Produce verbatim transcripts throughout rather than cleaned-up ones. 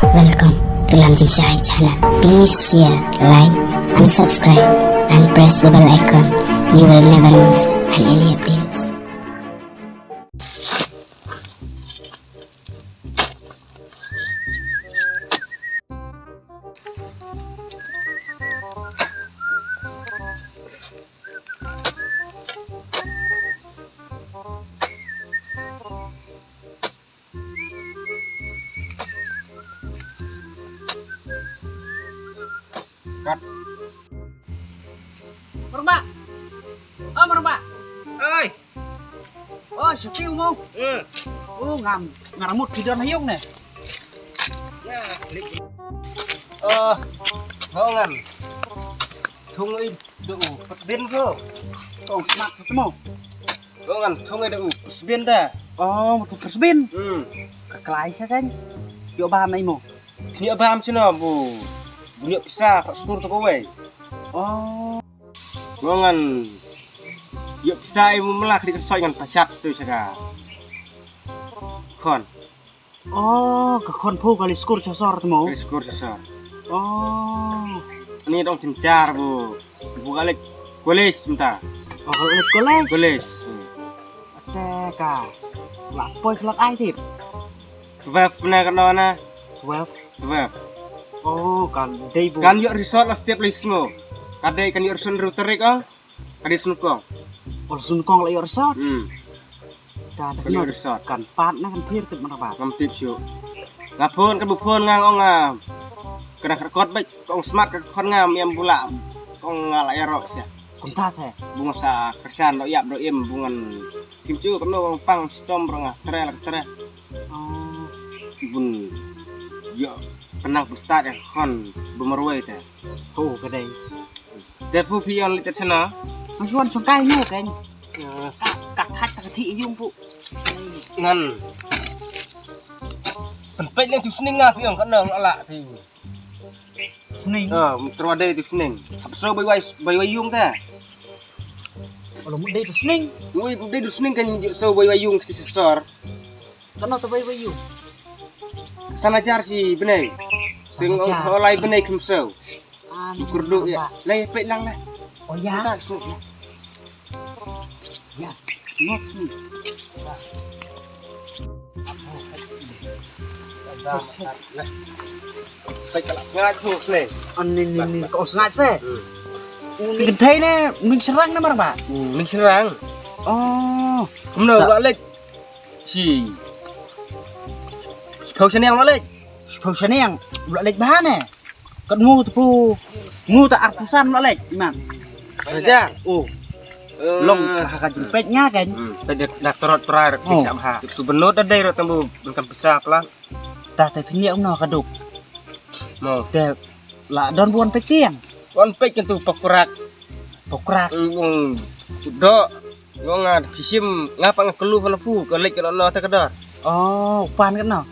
Welcome to Lam Jingshai channel. Please share, like, and subscribe, and press the bell icon. You will never miss any updates. Kat. Merma. Oh, Merma. Oi. Oh, sati mo. Eh. Oh, ngam. Ngaramut ki don hayung ne. Ya, klik. Oh, ho ngan. Thung i do u, pet bin ko. Tong smat satu mo. Ho ngan, thung i do u, pes bin da. Oh, mo tu pes bin. Hmm. Ka klai sa kan. Yo ba mai mo. Kini abam sino bu. Bunyi pisa, pak skur tu kawai. Oh. Ngo ngan ïoh pisa i mumla kadi kan soi ngan pashat stu saka. Khon. Oh, ka khon phu kali skur chasor tmo. Kali skur chasor. Oh. Ni dong chinchar bu. Bu kali college mynta. Oh, kali college. College. Ate ka. La poi klat ai tip. Twelve na kano na. Twelve. Twelve. Oh, kan dei bu. Kan ïoh result la step lai sngo. Ka dei kan ïoh result ru tarik ah. Ka dei sngkong. Oh, sngkong la ïoh result. Hmm. Ta ta kan ïoh result. Kan pat na kan phir kit mana pat. Ngam tip shu. Nga phone kan bu phone nga ong nga. Kena rekod baik kong smart ka khon nga miam bula. Kong nga la ïa rok sia. Kumta se. Bunga sa kersan do ïap do im bungan. Kim chu kano kong pang stom rong ah. Tre la tre. Oh. Bun. Yo. Kenang pun start ya khon bumarwai te. Ho ka dei. Te pu phi on litet sana. Mas wan song kai no kan. Ka ka khat ka thi yung pu. Ngan. Pen pet leng tu sning nga phi on kan nang ala thi. Sning. Ah, terwa dei tu sning. Hap so bai wai bai wai yung ta. Kalau mu dei tu sning. Wai dei tu sning kan so bai wai yung si sor. Kano ta bai bai yung. Sana jar si benai. Teng olai benai kem so. Kurdu ya. Lai pet lang lah. Oh ya. Tak so. Ya. Ngok ni. Pek ka la sngaid tu sne. An ni ni ni ka sngaid se. Ni kynthei ne ning syrang ne mar ba. Ning syrang. Oh. Kumno la lek. Si. Spau sene la lek. Spau sene la lek ba ne. Kat mu tu pu. Mu ta arpusan la lek iman. Raja. Oh. Long ha ka jempet nga kan. Pek dak torot prai rak pisa ha. Su benot da dai rak tambu bengkam pisa pla. Ta te phin ïa umno ka duk. Mo. Te la don buan pek tiang. Wan pek kan tu pokrak. Pokrak. Ung ung. Dok. Ngo nga kisim nga pa nga kelu fa lapu ka lek ka no ta ka dor. Oh, pan ka no.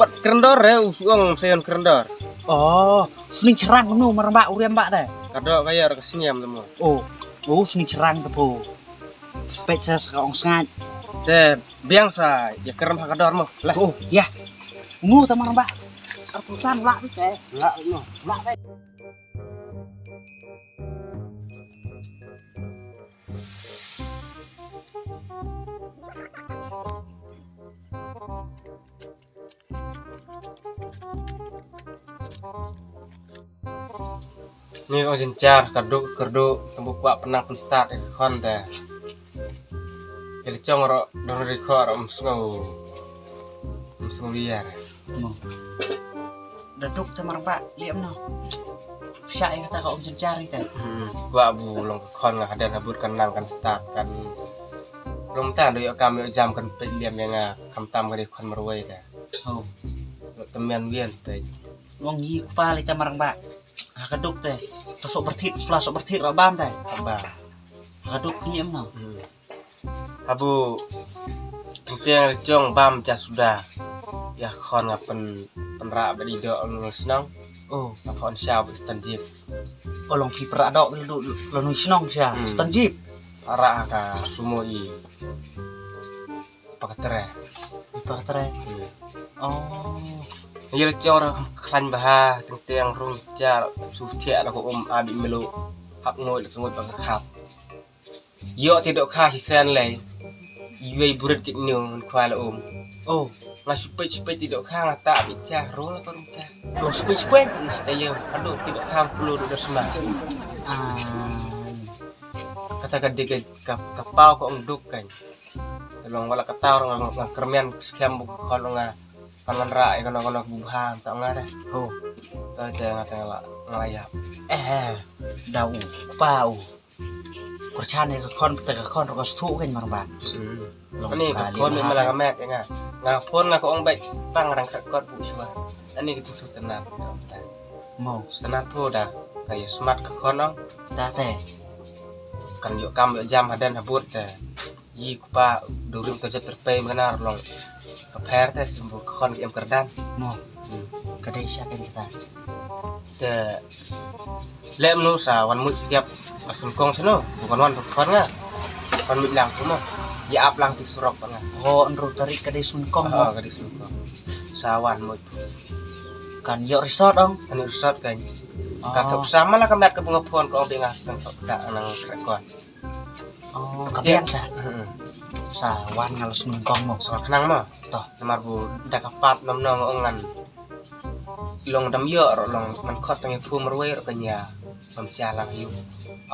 Pat kerendor eh usuang sayon kerendor. Oh, sning cherang no maramba uriam ba te. Ka dok ka yor ka singem temo. Oh. Oh, sning cherang te po. Pet ses ka ong sngat. Te biang sa ya kerem ha ka dor mo. Lah. Oh, ya. Mu ta maramba. Arpusan la bisa. La no. La. Ni ong jin jar kadu kadu tembu kwak penang pen start ka khon te. Ila chong ro don ri kho ro msngo msngo liar. Mo. Da duk te marba liam no. Sha ing ta ka ong jin jar ita. Kwak bu long ka khon nga hadan habut kan nang kan start kan. Long ta do yo kam yo jam kan pek liam ya nga kam tam ka ri khon marwai te. Oh. Lo temen wien pek. Wang yi kpa li ta marang ba. Ha ka duk te. Ta sok berthit sula sok berthit ra bam te. Ba. Ha ka duk ni em no. Habu tengteng jong bam ja suda. Ya khon nga pen penra ba di do ong snong. Oh, ta phon sha ba stan jip. Olong ki pra do lo snong sha stan jip. Ara ka sumo i. Pakatre. Pakatre. Oh. Ïa la jong ra khlaiñ bha, teng teng rung jar, su thiah la ko um abi melu. Hap ngoi la ko ngoi ba ka khap. Ïoh ti dohkha shisien lei. Iwei burit kit niu ngan khwai la um. Oh, nga su peit su peit ti dohkha nga ta abi jar rung la ko rung jar. Lo su peit su peit. Ista ïa, adu ti dohkha pulu du da sma. Ah. Kata ka dik ka, ka, ka paw ka ong duk kan. Te long wala kata nga, nga kyrmen skhem bu khon nga. Kan wanrah ïa kano kano bu bha ta nga deh. Ho. Ta te nga te nga la, nga la ïap. Eh, da u, kpa u. Kyrchan ïa ka khon, te ka khon ka sthu kan mar ba. Hmm. Long ani ka kali phone ma la ka met ïa nga. Nga phone nga ka ong beit pang rang khat kot bu shuwa. Ani ka jingsutenat. Mo. Sutenat pho da. Ka ïa smat ka khon ong. Ta te. Kan ïoh kam ïoh jam haden habut te. Yi kpa durim to jat terpei mena long. Ka pher te simbu ka khon ki em kyrdan. Mo. Hmm. Ka dei sha kan kita. Te lem nu sa wan muj setiap la sngkong seno. Bukan wan to khon nga. Wan muj lang tu mo. Ïa ap lang ti surok nga. Ho nru tarik ka dei sngkong mo. Oh, ka dei sngkong. Sa wan muj. Kan ïoh resort ong. Kan ïoh resort kan. Ka sok sama la ka met ka bunga phone ko ong bi nga tang sok sa nang rekod. Oh, ka biang ta. Hmm. Sa wan nga la sngkong mo. Sa khnang mo. To. Namar bu da ka pat nom nong ong ngan. Long dam ïoh ro long ngan khot tang ïa phu marwei ro kanya. Bam cha lang yu.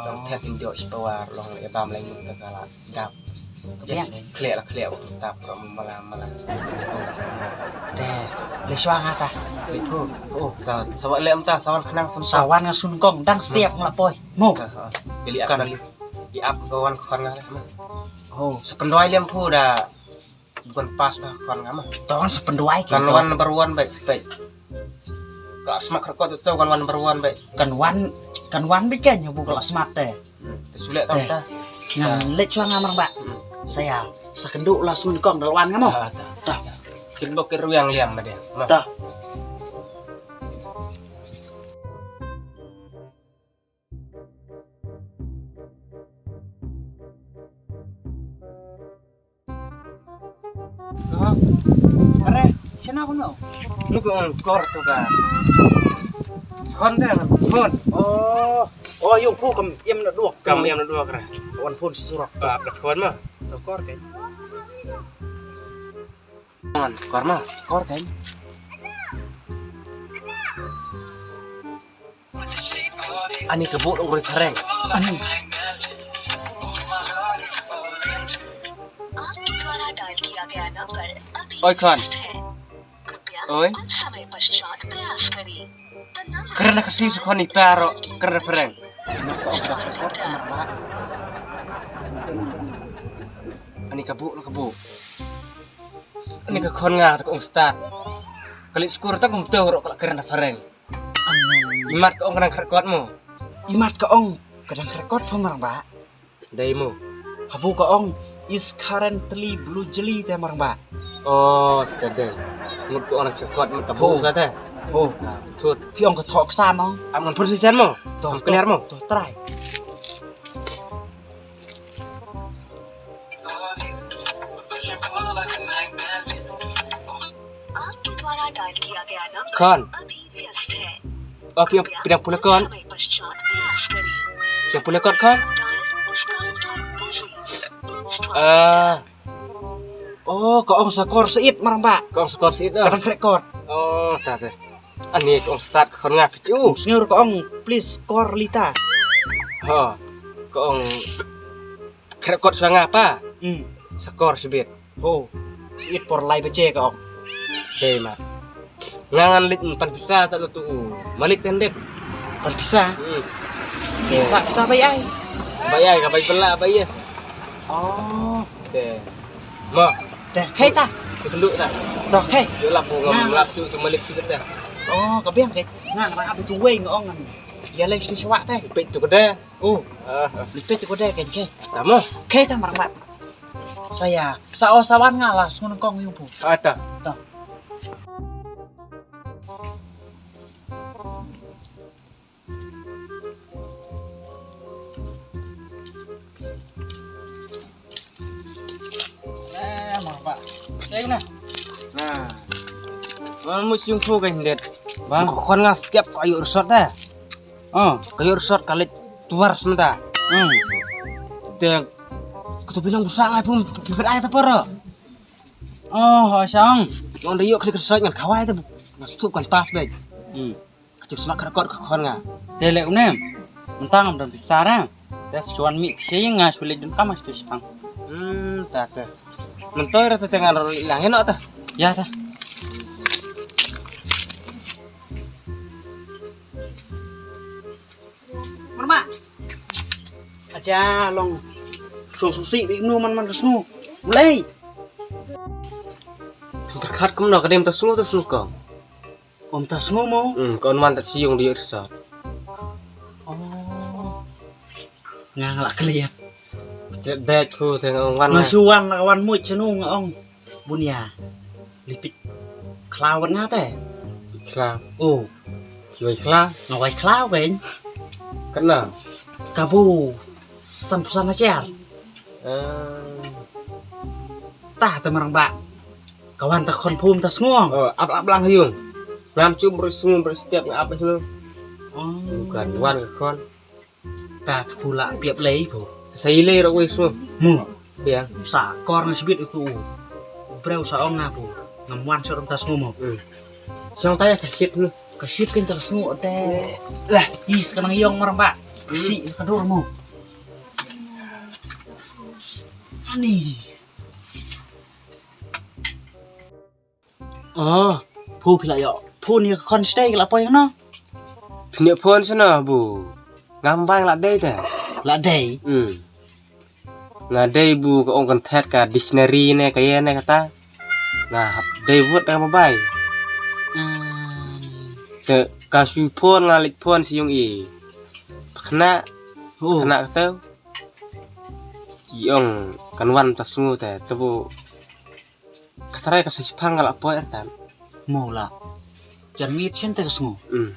Long the tin dio shi pawar long ïa bam lai mun ta ka la dap. Ka biang. Khleh la khleh u tap ro mala mala. Te le shwa nga ta. Le phu. Oh, sa sa wa le am ta sa wan khnang sun. Sa wan nga sngkong dang setiap nga la poi. Mo. Pili kan. Ïa ap ka wan khon nga. Oh, sa pynduwai lem phu da bukan pas da khon nga ma. Ton sa pynduwai kan wan number one bai spek. Ka smak rekod tu kan wan number one bai. Kan wan, kan wan bi kan yu bu ka la smat te. Te sulek tam ta. Ngan leit shuwa nga mar ba. Saya sa kendu la sun kong da la wan nga mo. Ta. Kin bok ke ruang liang ma dia. Ta. Are, shana kono? Nuk on kor to ka. Kon de, kon. Oh, oh, yung pu kam yem na duak. Kam yem na duak ra. Wan phone surok. Ba, ba kon ma. To kor ke. Kon, kor ma. Kor ke. Ani ka buh long roi phareng. Ani. Oi khon. Oi. Kren ka si su khon i paro kren phareng. Ani ka buh long ka buh. Ani ka khon nga ta ka ong start. Kali skur ta kum teu ro kala kren phareng. Imat ka ong ka dang kyrkot mo. Imat ka ong ka dang kyrkot pho marang ba. Dei mo. Habu ka ong is currently blue jelly te marang ba. Oh, te dei. Mut ka ong dang kyrkot mut ka bo sa te. Oh. Tut. Phi ong ka thok sa mo. Am ngan pur si sen mo. To clear mo. To try. Khon. Oh, phi phi dang pule khon. Phi dang pule khon khon. Ah. Oh, ka ong sakor seit marang ba. Ka ong sakor seit dah. Ka dang krekot. Oh, ta ta. Ani ka ong start khon nga kchu. Sngew ka ong please kor lita. Ha. Ka ong krekot sanga pa. Hmm. Sakor sibit. Ho. Seit por lai baje ka ong. Dei ma. Nga ngan leit pan pisa ta lo tu. Malik kan dep. Pan pisa. Hmm. Pisa pisa bai ai. Bai ai ka bai pela bai ya. Oh. Te. Ma. Te kai ta. Ke tenduk ta. To kai. Yo lap nga lap tu tu malik tu ta. Oh, ka biang kai. Nga nga ap tu wei nga ong. Ya lai sini sawak te. Pet tu kede. Oh. Ah. Lipet ko dai kan ke. Tama. Ke ta marang ba. Saya sa o sawan nga la sngun kong yung pu. Ata. Ta. Eh, marang ba. Kayu na. Nah. Ngan mu sing phu ka hyndet. Ba? Ka khon nga step ka yu resort da. Oh. Ka yu resort ka leit tuar semata. Hmm. Te ka tu binong busa ngai pum pipir ai ta poro. Oh, ho sang. Ngan da yu klik resort ngan khawai ta. Ngan stup kan pas bek. Hmm. Ka cuk smat ka rekod ka khon nga. Te lek ne. Mentang am don pisa ra. Te shuan mi pisa nga shu leit don kam stu shipang. Hmm, ta ta. Mentoi ra ta te ngan ro lang eno ta. Ya ta. Marma. Acha long. Song susi bi nu man man ka snu. Mulai. Terkhat kumno ka dem ta snu ta snu ka. Om ta sngew mo? Hmm, ka on man ta siung di resort. Oh. Nga nga la clear. Clear bad ko te nga ong wan. Nga shu wan la wan muit chanu nga ong. Bun ya. Lipit. Khlaw wat nga te. Khlaw. Oh. Ki wai khlaw. Nga wai khlaw kan. Kana. Kabu. San pusan ajar. Ah. Tah te marang ba. Ka wan ta khon phum ta sngew. Oh, ap ap lang ha yung. Ngam chum bro sngew bro step nga ap sngew. Oh. Bukan wan ka khon. Ta pula piap lei phu. Sai lei ro wei sngew. Mu. Biang. Sa kor nga sibit itu. Breu sa ong nga phu. Ngam wan sa rom ta sngew mo. Hmm. Sang ta ya ka shit nu. Ka shit kan ta sngew te. Lah, is ka nang yong marang ba. Hmm. Si ka dur mo. Ani. Oh, phu phi la ïoh phone ïa ka khon shatei ka la poi hangno? Phi ne phone shano bu? Ngam bai la dei te. La dei? Hmm. Nga dei bu ka ong kan thet ka dictionary ne ka ye ne kata. Nga hap dei wut ka mobile. Hmm. Te ka shu phone nga leit phone shi yung i. Khna. Oh. Khna kata. Ki ong kan wan ta sngew te. Te bu Ka tharai ka sa shipang ka la poi artan. Mo la. Jan miet shen te ka sngew. Hmm.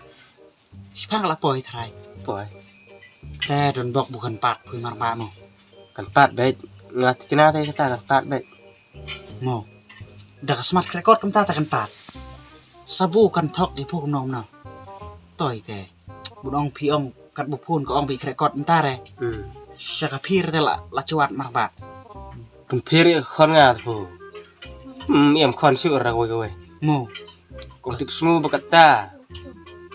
Shipang ka la poi tharai. Poi. Te don bok bu kan pat pui mar ba mo. Kan pat bek. Nga tikna te kata kan pat bek. Mo. Da ka smat ka record kumta ta kan pat. Sabu kan thok i phu kumno kumno. Toi te. Bun ong phi ong kat bu phone ka ong bi krekot nta re. Hmm. Sha ka phir te la, la chuat mar ba. Kum phir ïa ka khon nga phu. Hmm, ïam khon shu ra kawei kawei. Mo. Kong tip smu ba kata.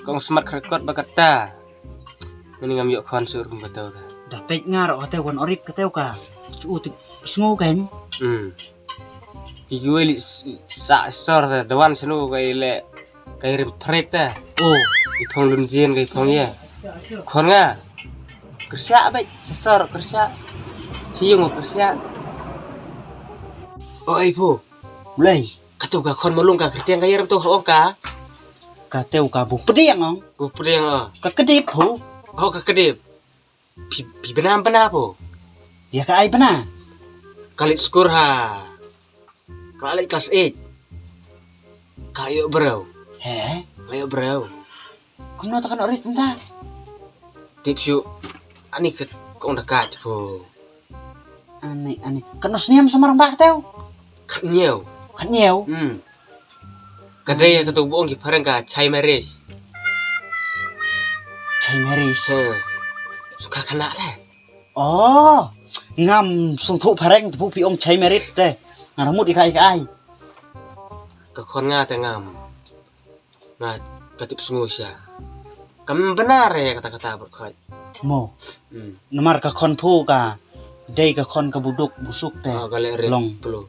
Kong smat krekot ba kata. Mani ngam ïoh khon shu rum kata ta. Da pek nga ro kata wan orip kata ka. Chu tip smu kan. Hmm. Ki kawei li s-, sa sor ta, da wan snu ka i le. Ka i rim prik ta. Oh. I phong lun jin ka i phong ye. Khon nga. Kersia bek, sesor kersia. Siung kersia. Oh, ai phu. Mulai. Katu ka khon malung ka kertiang ka i rim tu hong ka. Katu ka bu pediang ong. Bu pediang ah. Ka kedip phu. Oh, ka kedip. Pi, pi bena bena phu. Ya ka ai bena. Kalit skur ha. Ka la leit klas eight. Ka ïoh briew. He? Ka ïoh briew. Kumno ta kan orit mynta? Tip shu. Ani ka kong da ka phu. Ani, ani. Kano sniam samar mbak teu? Kat nyeu. Kat nyeu? Hmm. Ka dei ka tu bong ki phareng ka chai maris. Chai maris. He. Suka kena te. Oh, ngam sngewthuh phareng te phu phi ong chai merit te. Nga la mut ïa ka ai ka ai. Ka khon nga te ngam. Nga ka tip sngewsih. Kam bna re kata kata bad khot. Mo. Hmm. Namar ka khon phu ka dei ka khon ka buduk busuk te. Ah, ka leh rit long. Pelu.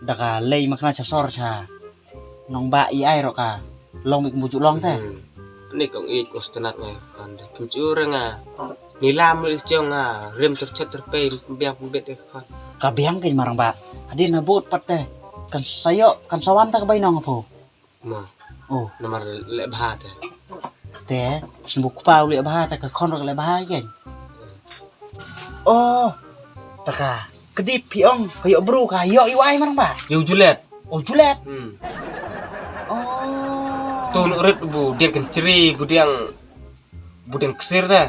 Da ka lei makna cha sor cha. Nong ba i ai ro ka long mik mujuk long te. Hmm. Ni kong i kong stenat ngai kan de. Pynchu re nga. Ni lam li chong nga. Rim ter chet ter pe biang pynbit de kan. Ka biang kin marang ba. Hadin na but pat te. Kan sayo kan sawan ta ka bai nong phu. Ma. Oh. Namar le bha te. Te sembuk pa le bha te ka khon le bha ken. Oh, taka. Kedip phi ong, ka ïoh bru ka ïoh iwai marang ba. Ïoh Juliet. Oh, Juliet. Hmm. Oh. Tu nuk rit bu diang kenceri bu diang bu diang kesir ta.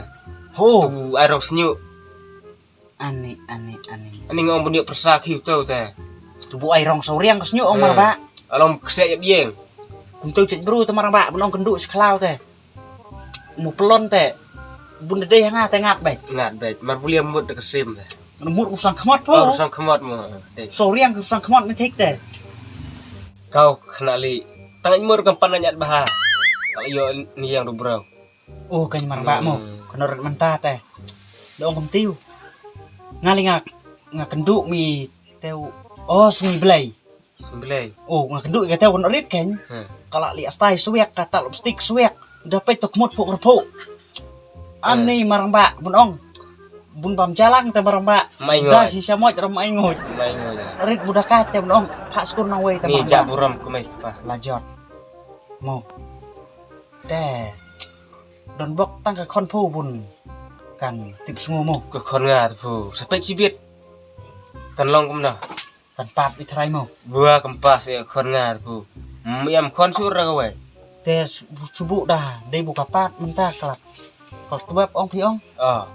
Ho. Tu bu ai rong senyuk. Ani ani ani. Ani ngong bu niuk persa khiu tu ta. Tu bu ai rong sauriang ke senyuk ong marang ba. Along kesek ïap yeng. Bun tu chet bru te marang ba, bun ong kynduh shi khlaw te. Mu pelon te. Bun dei ha nga te ngat bek. Ngat bek. Mar bulia mut de kesim te. Mut u sang khmat po. Oh, u sang khmat mo. Dei. Sorry ang u sang khmat ni thik te. Kau kena li. Tang mur kam pan nyat baha. Kau yo ni yang rubrau. Oh, kan marang ba mo. Hmm. Kena rit menta te. Dong kem tiu. Nga li nga, nga kynduh mi teu. Oh, sngi blai. Sngi blai. Oh, nga kynduh ka teu kena rit kan. Hmm. Kala li astai suwek, kata lipstick suwek. Dapat tok mut puk repuk. Hmm. Ani marang ba, bun ong. Bun bam jalang te marang ba. Mai ngot. Da si samot ram mai ngot. Mai ngot. Rit buda ka te bun ong. Pak skur nang wei te ni marang ja ba. Buram kumai pa. Lajot. Mo. Te. Don bok tang ka khon phu bun. Kan tip sngu mo. Ka khon nga te phu. Sapek sibit. Kan long kumna. Kan pap i trai mo. Bua kan pas e khon nga te phu. Miam khon sur ra kawai. Te subu da. Dei bu ka pap menta kelak. Kal tuap ong phi ong. Oh.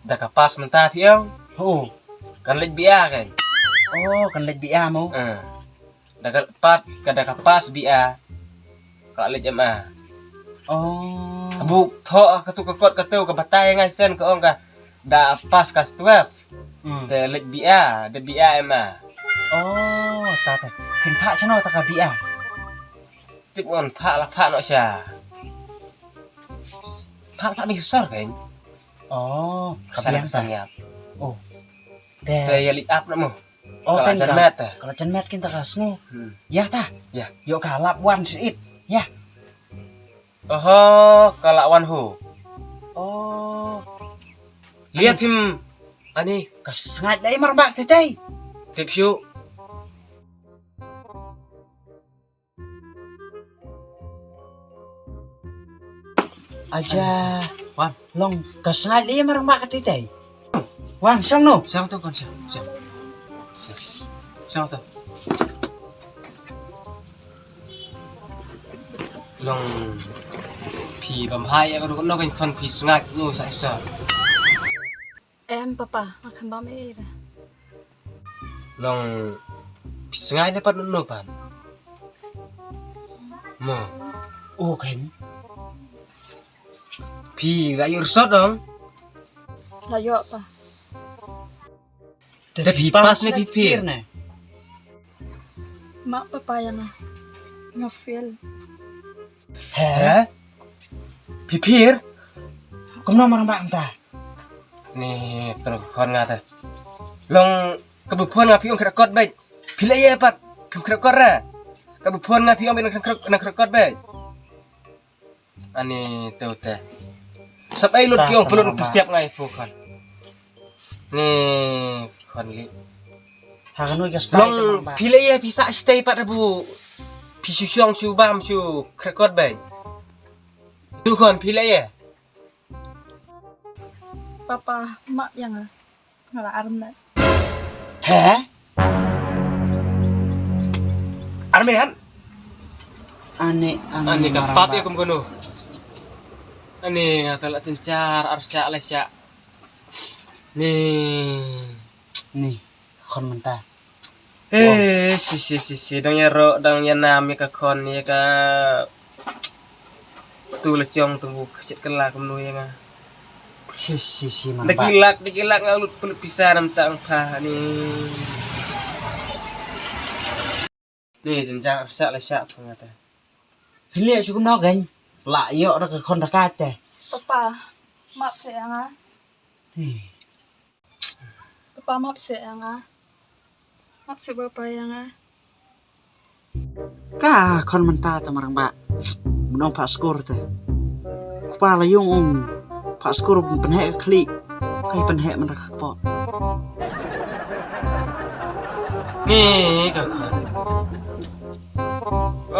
Da ka pas menta phi ong. Ho. Kan lej bia kan. Oh, kan lej bia mo. Eh. Da ka pat, ka da ka pas bia. Ka lej M A. Oh. Buk tho ka tu ka kot ka tu ka batai ngai sen ka ong ka da pas ka twelve. Hmm. Te lej bia, da bia M A. Oh, ta ta. Phin pha chano ta ka bia. Tip on pha la pha no sha. Pha pha bi sor kan. Oh, ka biang sa. Oh. Te ya li ap na mo. Oh, ka la jan met ta. Ka la jan met kin ta ka sngu. Hmm. Ya ta. Ya. Yo ka lap wan sit. Ya. Oho, ka la wan hu. Oh. Lia phim ani ka sngat dai mar bak te te. Tip shu. Aja. Wan. Long ka sngai li marang ba ka titei. Wan, shong no. Shong to kon shong. Shong. Shong to. Long phi bam hai ya ko no kan kon phi sngai no sa sa. Em papa, nga khlem bam ei ei re. Long phi sngai le pat no pan. Mo. O khen. Phi la ïoh sot dong. La ïoh pa. Te phi pass ne phi fail ne? Ma papa ïa nga. Nga fail. He? Phi phi? Kumno marang ba mynta? Ni, ka khon nga te. Long ka bu phone nga phi ong khreh kot beit. Phi leh ïa pat. Phim khreh kot ra. Ka bu phone nga phi ong beit nang khreh kot beit. Ani tu te. Sap ai lut ki ong pelun pesiap ngai phu khon. Ni khon li. Ha kanu ka style. Long phi leh ïa phi sa stay pat bu. Phi shu shong shu bam shu khreh kot beit. Tu khon phi leh ïa. Papa, map ïa nga. Nga la armet. He? Armet? Ani, ani ka pap ïa kum kunu. Ani nga te la chenchar ar sha la sha. Ni. Ni. Khon mynta. Eh, si si si si dang ïa ro dang ïa nam ïa ka khon ïa ka. Ktu la chong tu bu ka chet ka la kumno ïa nga. Si si si man. Da ki lak da ki lak nga lut pelut pisa nam ta ang pha ni. Ni jenjang sa la sha pha nga ta. Phi leh shu kumno gan. La ïoh da ka khon da ka te. Papa, map se ïa nga. Papa map se ïa nga. Map se papa ïa nga. Ka khon mynta te marang ba. Mynong pha skur te. Kpa la yung ung pha skur pynheh ka khlieh. Kai pynheh mynta ka kpoh. Ni ka khon.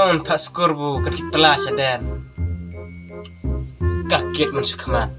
Ong pha skur bu ka ki pla shaden. Ka kit man shakhmat.